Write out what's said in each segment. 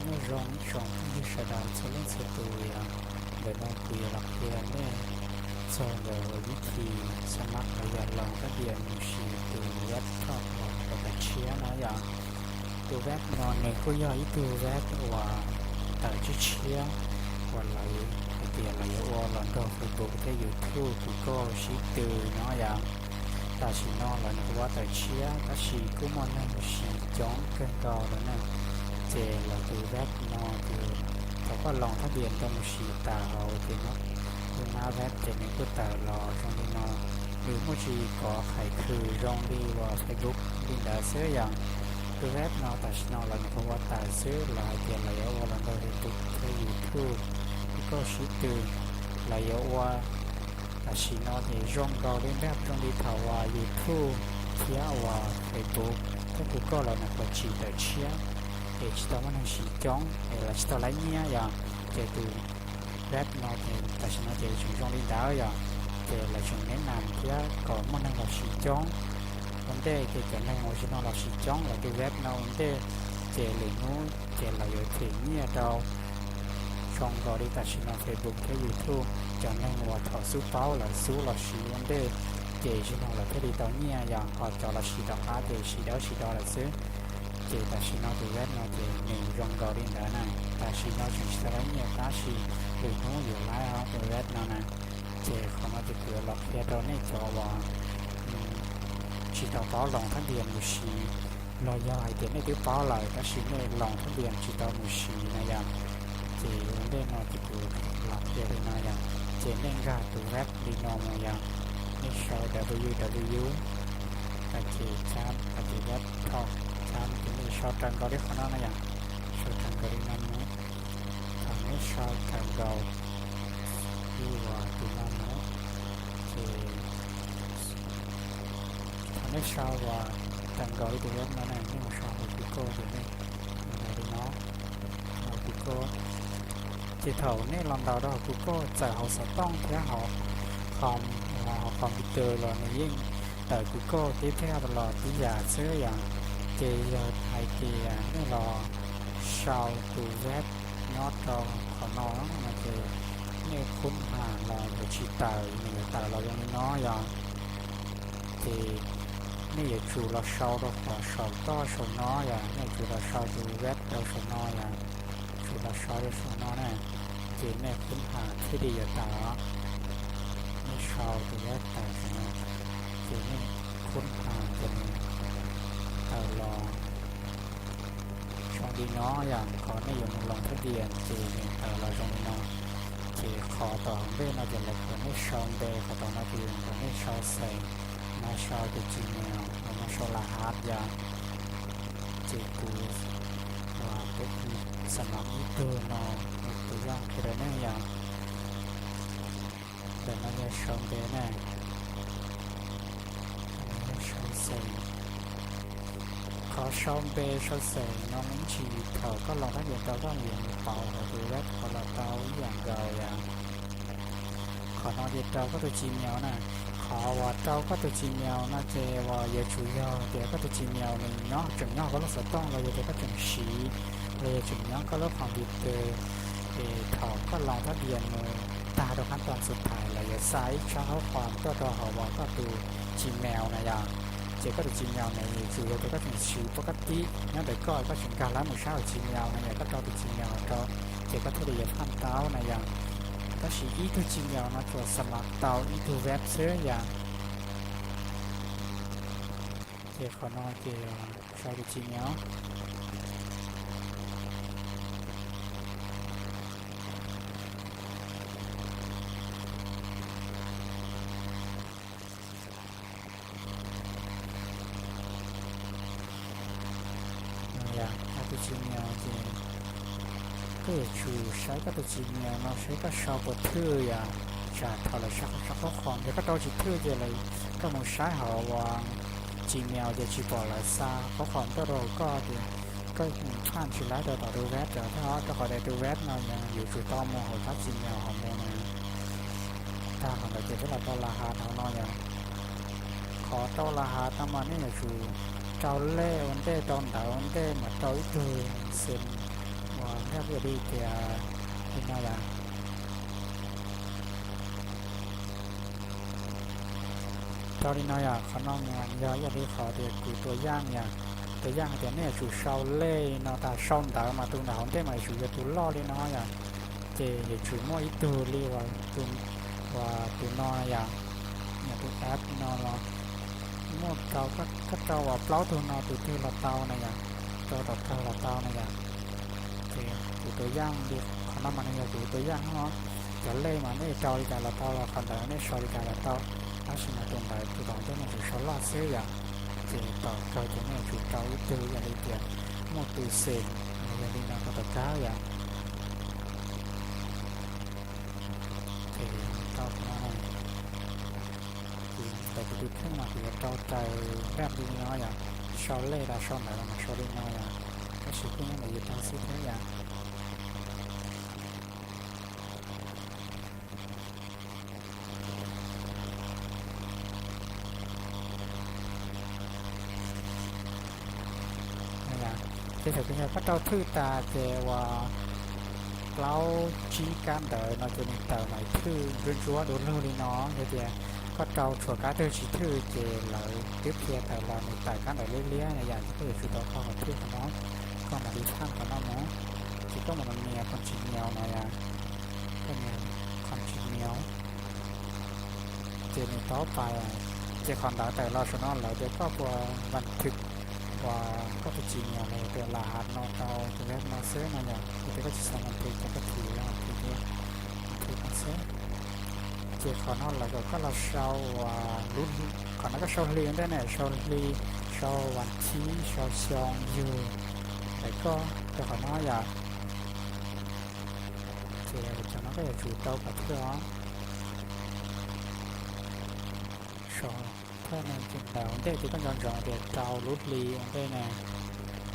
Nyob zoo ib tsoom phooj ywg sawv daws txhua leej txhua tus yom. Ntawm no kuv yuav los qhia nej txog ntawm vib thib xa mab los yog loos thab npias mus siv tus web thoj uas tawm tshiab no yom. Tus web no nws kuj yog ib tug web uas tawm tshiab tshiab uas lawv hais tias lawv yuav ua los nrog Facebook thiab YouTube, Google sib tw no yom. Tam sim no lawv nws kuj ua tawm tshiab tab sis kuj muaj neeg siv coob kawg nkaus lawm na. Ces lawv tus web no ces thaum koj loos thab npias rau mus siv tas hauv ces no, tus nab web ces nws kuj tawm los zoo li no. Nws muaj tsis kov qhais khw zoo li uas Facebook li ntawd xwb yom. Tus web no tam sim no lawv nws kuj ua tawm xwb, lawv hais tias lawv yuav ua los nrog Facebook thiab YouTube, Google sib tw, lawv yuav ua tam sim no ces zoo nkaus li npaj zoo li thaum uas YouTube thiab uas Facebook thiab Google lawv nws kuj tsis tawm tshiab, es tsis tau muaj neeg siv coob es lawv tsis tau laib nyiaj yom. Ces tus web no ces tam sim no ces tseem zoo li ntawd yom. Ces lawv tseem neb nas thiab kom muaj neeg los siv coob. Ua ntej ces cov neeg uas tsis no los siv coob lawv tus web no ua ntej, ces lwm hnub ces lawv yuav them nyiaj rau zoo nkaus li tam sim no Facebook thiab YouTube. Cov neeg uas thaum xub paub lawv xub los siv ua ntej, ces tsis no lawv thiaj li tau nyiaj yom, ho cov los siv tom qab ces siv dawb siv do lawm xwb. Ces tam sim no tus web no ces nws zoo nkaus li ntawd na. Tam sim no tseem tsis tau laib nyiaj tab sis lwm hnub yuav laib os tus web no na. Ces qhov no ces kuv yuav los qhia rau nej cov uas tsis tau paub loos thab npias mus siv, los yog hais tias nej twb paub lawm tab sis nej loos thab npias tsis tau mus siv na yom. Ces ua ntej no ces kuv los qhia li no yom. Ces nej nkag tus web li no mus yom. Nej sau W W W, ces cab, ces web thoj cab, ces nej sau raws nkaus li qhov no na yom. Sau raws nkaus li no mus. Thaum nej sau raws nkaus li uas tus no mus, ces thaum nej sau uas raws nkaus li tus web no na, nej mus sau hauv Google ces nej mus ntaus li no, hauv Google. Ces thaum nej los ntaus rau hauv Google txawm hauv xov tooj thiab hauv, hauv computer los nws yeej tawm Google tib thiab los tib yam xwb yom. Ces yog hais tias nej los sau tus web nyob rau qhov no no ces nej khub ham los yuav tsis tawm, nws yuav tawm los zoo li no yom. Ces nej yuav tsum los sau rau qhov saum toj saum no yom, nej yuav tsum los sau tus web rau saum no yom, tsum los sau rau saum no na, ces nej khub ham thiaj li yuav tawm. Nej sau tus web tawm saum no, ces nej khub ham ces nws tawm los zoo li no yom. Qhov nej yuav mus loos thab npias ces nws tawm los zoo li no. Ces qhov tom hauv ntej no ces lawv kom nej sau npe, qhov tom no ces kom nej sau xeem, mas sau tus Gmail, mas sau las hav yom. Ces kuv, kuv xam nom ib tug no, kuv yog qhia rau nej yom. Ntawm no yog sau npe na, sau xeem. Qhov sau npe sau xeem no ib ntsis thaum koj loos thab npias tau koj yuav mus pauv hauv tus web qhov los tau ib yam nkaus yom. Qhov no ces rau koj tus Gmail na. Qhov uas rau koj tus Gmail no ces uas yuav tsum yog tias koj tus Gmail nws nyob tseem nyob koj lub xov tooj los yog tias koj tseem siv los yog tseem nyob koj lub computer, es thaum koj loos thab npias mus tag rau qhab tos xus thais lawm yuav xa ib tsab qhov tuaj rau hauv uas koj tus Gmail na yom. Ces koj tus Gmail na yuav tsum yog tias koj tseem siv pab kab tib nyob ntawm koj, koj tseem nkag lawv mus saib hauv Gmail na yom, koj rau tus Gmail rau, ces koj thiaj li yuav phaj tau na yom. Tab sis ib tug Gmail no tsuas xam mam tau ib tug web xwb yom. Ces qhov no ces sau tus Gmail. Tus Gmail ces koj yuav tsum saib koj tus Gmail no saib koj sau puas thwj yom. Tsam thaum lawv xa qhov, xa qhov khoom yog koj rau tsis thwj ces lawv, koj mus saib hauv uas Gmail ces tsis pom lawv xa qhov khoom tuaj rau koj ces koj mus phaj tsis laib rau tom tus web yom. Thiab rau qhov tias tus web no yuav tsum tau mus hauv tab Gmail hauv mus na. Tag qhov ntawd ces peb los rau las hav hauv no yom. Qhov rau las hav no mas nej yuav tsum rau lej ua ntej, rau ntawv ua ntej mas rau ib tug xeem, Ua, yog li tias li no yom. Rau li no yom, qhov no mas yog ib yam li qhov tias kuv tua yaj yom, tua yaj hais tias nej yuav tsum sau lej no tas sau ntawv mas tus ntawm hauv ntej mas yuav tsum yog tus loj li no yom. Ces yuav tsum muaj ib tug li uas tus, uas tus no yom, yog tus app no los muaj rau, koj rau uas plaub tug no tus twg los tau na yom, rau tom kawg los tau na yom. Ces kuv tua yaj li qhov no mas nws yog kuv tua yaj no. Cov lej mas nej rau li cas los tau, los qhov ntawd nej sau li cas los tau, tab sis mas tus ntawd tus tom ntej no yuav tsum sau loj xwb yom. Ces tom kawg ces nej yuav tsum rau ib tug yam li tias muaj tus xeem los yog li no rau tom kawg yom. Ces rau no, kuv ntawm kuv tus kheej mas kuv yuav rau raws nraj li no yom, sau lej los sau ntawv los mas sau li no yom, tab sis kuj nyob ntawm yus rau xwb thiab yom. Ces thaum koj yog koj rau thwj tas ces uas plaub tsib kab ntawv no ces nws tawm mas thwj ntsuab ntsuab du lug li no, yog tias koj rau tshuav kab twg tsis thwj ces lawv twb qhia tawm los nws tawm kab ntawv liab liab na yom, ces koj yuav tsum tau kho qhov thwj qhov no, koj mam li thaj qhov no mus. Ces koj mam nias continue no yom, koj nias continue. Ces nws tau pais, ces qhov ntawd tawm los saum no lawv tias koj puas vas thwm uas koj tus tsis nyiam los yog tias lam hav no rau tus web no xwb no yom, yog tias koj tsis xav vas thwm ces koj thim vas thwm dua, vas thwm no xwb. Ces qhov no lawv kom koj los sau uas lub, qhov no koj sau hli ua ntej ne, sau hli, sau vas thib, sau xyoo yug ntawm koj rau qhov no yom. Ces cov no koj yuav tsum rau kom thwj os. Sau thawj no ces ntawm ua ntej ces koj nco ntsoov tias rau lub hli ua ntej na.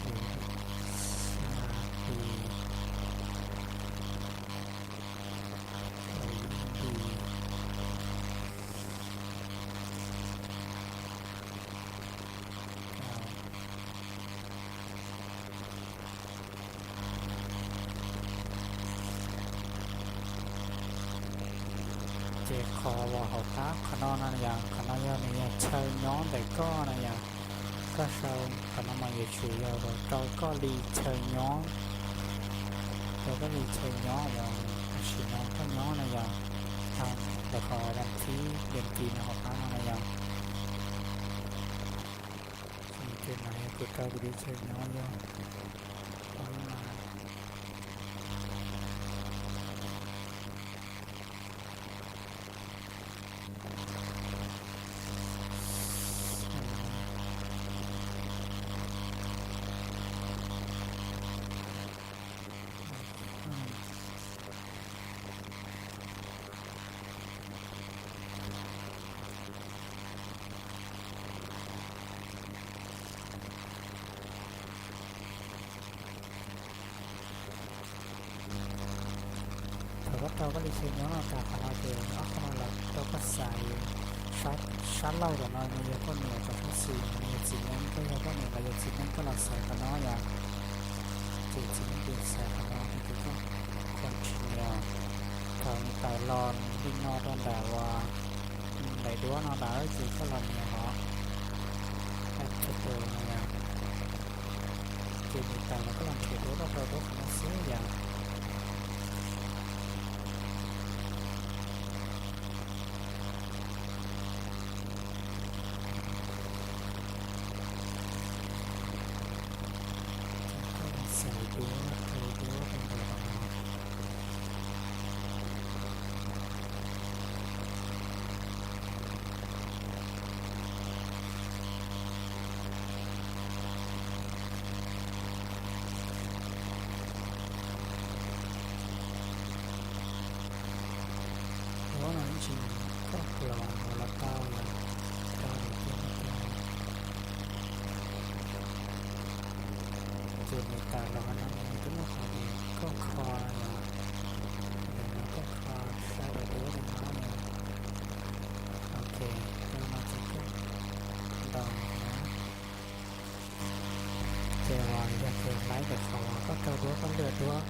Hli, hli, hli. Ces qhov uas hauv qab qhov no no yom, qhov no yog nws yog chaw nyob ntawm koj na yom. Koj sau qhov no mas yuav tsum yog rau koj li chaw nyob, rau koj li chaw nyob uas tam sim no koj nyob na yom. Ntawm qhov vas thib, dees kis no hauv qab no na yom. Ces mas yog kuv rau kuv li chaw nyob yog, Thaum koj rau koj li chaw nyob no tas qhov no ces ob qho no lawv rau koj xaiv, sab laug tom no nws yog poj niam, tom sab xis nws yog txiv neeb, koj yog poj niam los yog txiv neeb koj los xaiv qhov no yom. Ces txiv neeb ces xaiv qhov no ces koj continue. Thaum nws tawm los li no rau ntawm uas daim duab no lawm ces koj los nias hov, add to cart no yom. Ces nws tawm los koj los nrhiav duab, koj rau duab qhov no xwb yom. Koj los xaiv duab, rau duab rau ntawm no. Duab no ib ntsis koj los los tau yom, rau lawm tiag tiag. Ces nws tawm los no nws twb muaj qhov tias koj kho yom, ntawm no koj kho saib daim duab li no yom. Ok, rau no ces koj ntaus na. Ces uas yog tias laib ntawm qhov uas koj rau duab, koj lwaj duab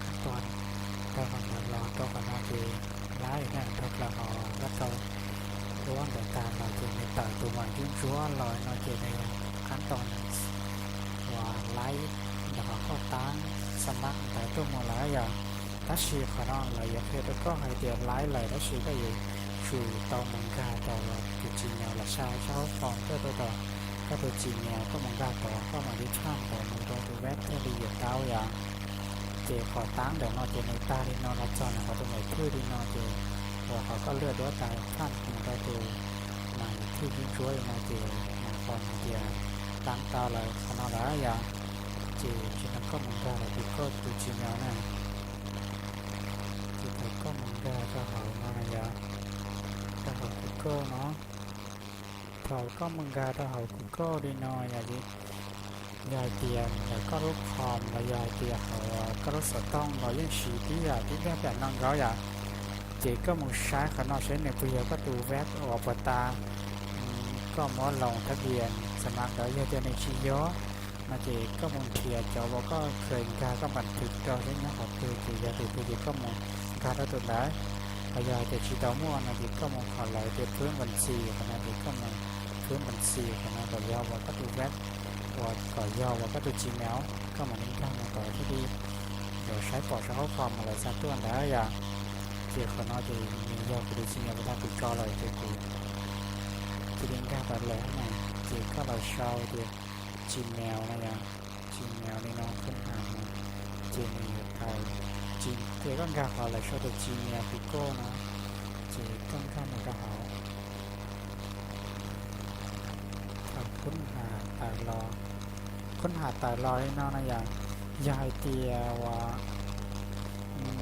xa mab ntawd tuaj mus lawm yom. Tab sis qhov no lawv yuav qhia rau koj hais tias laib lawm tab sis koj yuav tsum tau mus nkag rau tus Gmail los saib sab hauv phom tuaj rau tom koj tus Gmail, koj mus nkag tod koj mam li tshaj tawm mus rau tus web thiaj li yuav tau yom. Ces qhov tab ntawm no ces nws tag li no los txog nws qhov tus maim thwj li no ces uas qhov koj lwaj duab tas tshaj mus rau tus maim thwj ntsuab ntsuab li no ces mas qhov hais tias tab tau lawm qhov no lawm yom. Ces tsis tas koj mus nkag rau tus koj tus Gmail na, ces thaum koj mus nkag rau hauv no na yom, rau hauv Google no, thaum koj mus nkag rau hauv Google li no yom, yog hais tias ntawm koj lub com los yog hais tias hauv koj lub xov tooj los yeej siv tib yam tib daim pam no nkaus yom. Ces koj mus saib qhov no seb nws puas yog koj tus web uas puag ta koj muab loos thab vias xa mab ntawd, yog tias nws tsis yog no ces koj mus nrhiav cov uas koj kheev nkag koj npam thwv rau seb nyob qhov twg ces yog tus twg ces koj mus nkag rau tus ntawd. Ho yog hais tias tsis tau muaj no ces koj mus qhov lawv tias phwb npam xis qhov no ces koj mus phwb npam xis qhov no kom yog uas koj tus web uas kom yog uas koj tus Gmail, koj mam li nkag mus tod thiaj li yuav saib pom sab hauv phom uas lawv xa tuaj ntawd yom. Ces qhov no ces nws yog kuv tus Gmail uas tag kuv tso lawm ces kuv cia li nkag tod lawm na. Ces koj los sau tias Gmail no yom, Gmail li no khub ham no, ces nws yuav tawm, ces koj nkag qhov lawv sau tias Gmail Google no, ces koj nkag mus rau hauv. Thaum khub ham tawm los, khub ham tawm los li no no yom, yog hais tias uas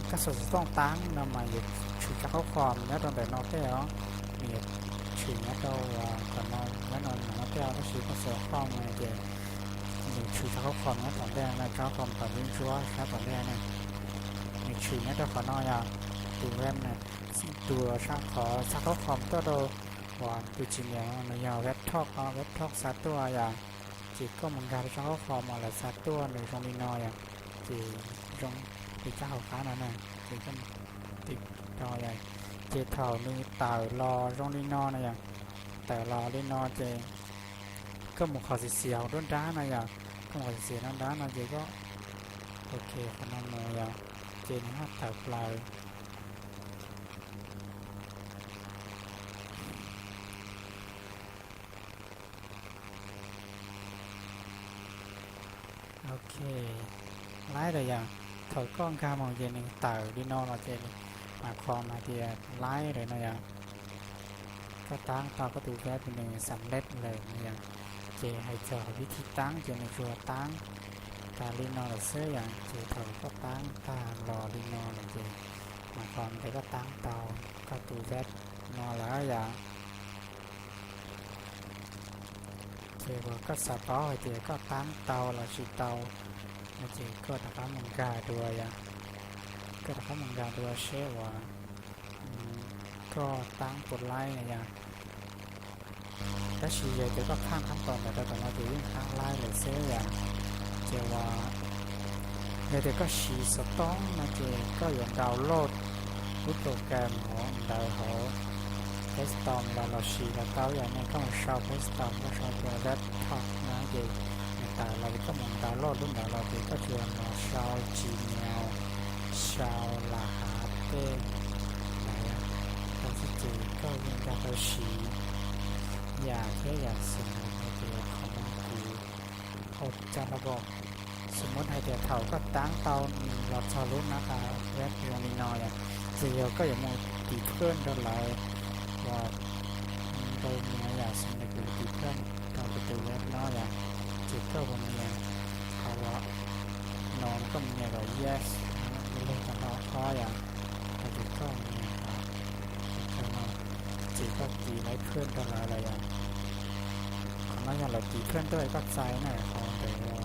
koj xov xov tooj tab no mas yuav tshwm tsab qhuab khom nyob rau ntawm no tej os, nws yuav tshwm nyob rau uas qhov no, nyob no no tej os, tab sis koj xov tooj no ces nws tshwm tsab qhuab khom nyob tom ntej no, tsab qhuab khom tom ntej ntsuab sab tom ntej na, nws tshwm nyob rau qhov no yom. Tus web na, tus sab qhov tsab qhuab khom tuaj rau uas tus Gmail no yog WebTalk, WebTalk xa tuaj yom. Ces koj mus nkag rau tsab qhuab khom uas lawv xa tuaj nws zoo li no yom, ces zoo li tsab hauv qab no na, ces koj mus tiv rau yom. Ces thaum nws tawm los zoo li no na yom, tawm los li no ces koj mus qhov xim xim hauv nruab nrab no yom, koj mus qhov xim xim nruab nrab no ces koj, ok, qhov no mus yom, ces nws haj tawm plaws. Ok, laib lawm yom. Thaum koj nkag mus ces nws tawm li no los ces mas qhov hais tias laib lawm no yom. Koj tab tau koj tus web nws xam lej lawm no yom. Ces hais txog vib thib tab ces nws tsuas tab tas li no lawm xwb yom. Ces thaum koj tab tag los li no lawm ces mas qhov hais tias koj tab tau koj tus web no lawm yom. Ces uas koj xav paub hais tias koj tab tau los tsis tau no ces koj rov qab mus nkag dua yom. Koj rov qab mus nkag dua seb uas koj tab puas laib no yom. Tab sis yog tias koj phaj qhab tom ntawm rau tom no ces yeej tab laib lawm xwb yom. Ces uas yog tias koj siv xov tooj no ces koj yuav download lub program hauv ntawd hauv Play Store los los siv los tau yom. Nej koj mus sau Play Store, koj sau tias WebTalk no ces nws tawm los ces koj mus download lub ntawd los ces koj tsuas mus sau Gmail, sau las hav tej ntawd, tau xwb ces koj yeej nkag tau siv yam thiab yam xws li hais tias qhov no kuv ua coj laj npoj. Xws li hais tias thaum koj tab tau los txog lub nab qa web zoo li no yom, ces yog koj yuav mus tiv phaj rau lawv uas rau nyias yam xws li kuv tiv phaj rau kuv tus web no yom, ces koj mus nias qhov uas no, koj mus nias kom yes, lig rau hauv qhov yom, ces koj mus nias qhov no, ces koj tiv laib phaj rau lawv lawm yom. Qhov no yog lawv tiv phaj tuaj koj txais na, qhov ntawm no,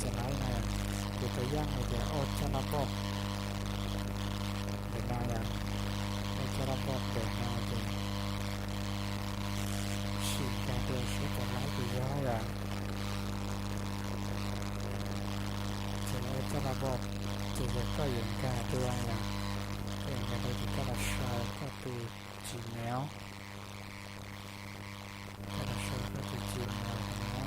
ces laib no, kuv tau yaj hais tias ua coj laj npoj ntawm no yom, ua coj laj npoj ntawm no ces sim nkag dua seb puas laib puas yog yom. Ces ua coj laj npoj, ces yog koj yuav nkag dua yom, koj yuav nkag dua ces koj los sau koj tus Gmail, koj los sau koj tus Gmail no.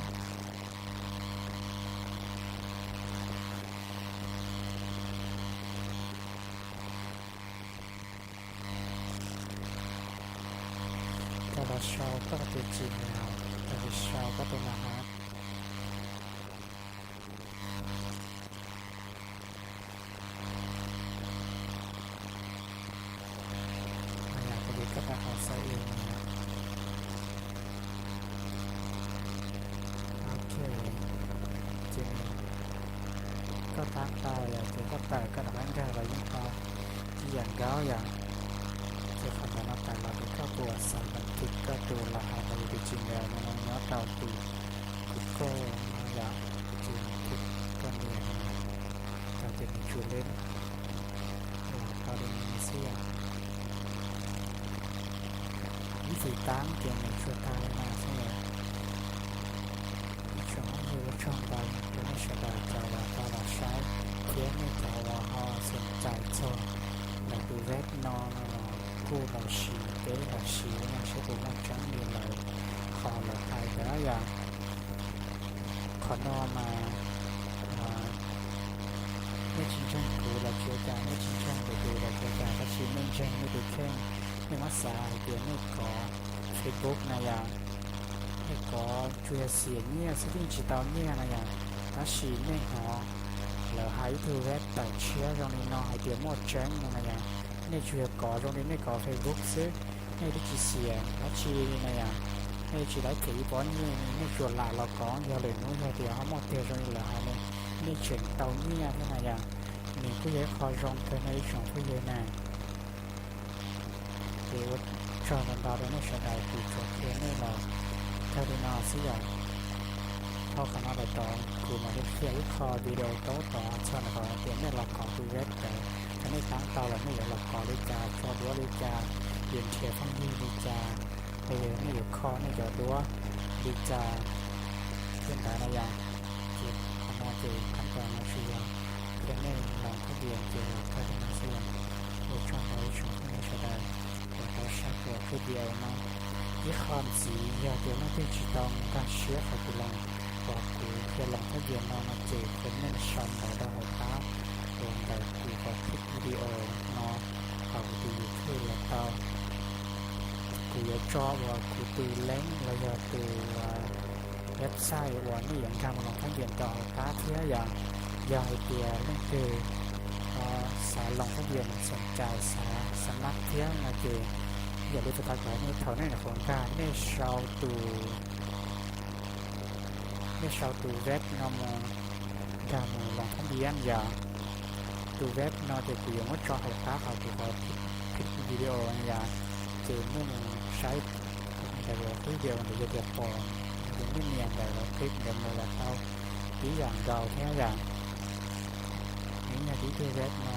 Los sau koj tus Gmail, los sis sau koj tus laj hab. Yog, kuv li koj tab tom xav ib no. Ok, ces koj tab tau yom, ces koj tawm koj rov qab nkag los yeej tau ib yam nkaus yom. Ces qhov ntawm no tawm los ces koj puas xav kom tiv koj tus laj hab los yog tus Gmail no nyob rau tus Google no yom, ces tiv koj nias no, tag ces nws tsuas li los tau li no xwb yom. Ib txwm tab ces nws tsuas tag li no xwb yom. Ib tsoom phooj ywg, ua tsaug ntau rau nej sawv daws cov uas tau los saib thiab nej cov uas ho xav cais txog ntawm tus web no no los kuj los sis peb los sis ua neej saib puas muaj tseeb li lawv qhov lawv hais ntawd yom. Qhov no mas nej tsis ntseeg kuv los tsis ua cas, nej tsis ntseeg tus twg los tsis ua cas, tab sis nej ntseeg nej tus kheej, nej muab xav hais tias nej kov Facebook na yom, nej kov tsuas yog xiam nyiaj xwb yeej tsis tau nyiaj na yom, tab sis nej hnov lawv hais ib tug web tawm tshiab zoo li no hais tias muaj tseeb no na yom, nej tsuas yog kov zoo li nej kov Facebook xwb, nej twb tsis xiam dab tsi li na yom, nej tsis tau them ib pob nyiaj, nej tsuas lam los kov, yog lwm hnub yog tias ho muaj tiag zoo li lawv hais ne, nej tseem tau nyiaj thiab na yom. Nws kuj yog ib qho zoo kawg no ib tsoom phooj ywg na. Ces ua tsaug ntau ntau rau nej sawv daws, kuv tsuas qhia nej los kawg li no xwb yom. Dhau qhov no lawm tod kuv mam li qhia ib qho video tob tod txog ntawm qhov tias nej los kov tus web ntawd, thaum nej tab tau lawm nej yuav los kov li cas, tso duab li cas, yuav nrhiav phooj ywg li cas, los yog nej yuav kho nej cov duab li cas li ntawd na yom. Ces qhov no ces qhab tos no tsuas yog qhia nej los thab vias ces los kawg li no xwb yom. Ua tsaug ntau ib tsoom phooj ywg sawv daws uas tau saib kuv video no. Ib qho ntxiv yog tias leej twg tsis tau nkag siab qhov kuv los, uas kuv qhia los thab vias no no ces comment sau ntawv rau hauv qab uas ntawm kuv qhov clip video no hauv tus YouTube los tau. Kuv yuav tso uas kuv tus link los yog tus website uas nej yuav nkag mus los thab vias rau hauv qab thiab yom. Yog hais tias leej twg xav los thab vias, xav cais, xav xav mab thiab no ces yog li tau tau kom nej thaum nej nyuam qhuav nkag nej sau tus nej sau tus web no mus, nkag mus los thab vias yom. Tus web no ces kuv yuav muab tso hauv qab qhov kuv qhov clip video no yom. Ces nej mus saib ntawm qhov clip video ntawd yog tias pom, yog tias nej nias ntawm qhov clip ntawd mus los tau tib yam nkaus thiab yom. Nws yog tib tug web no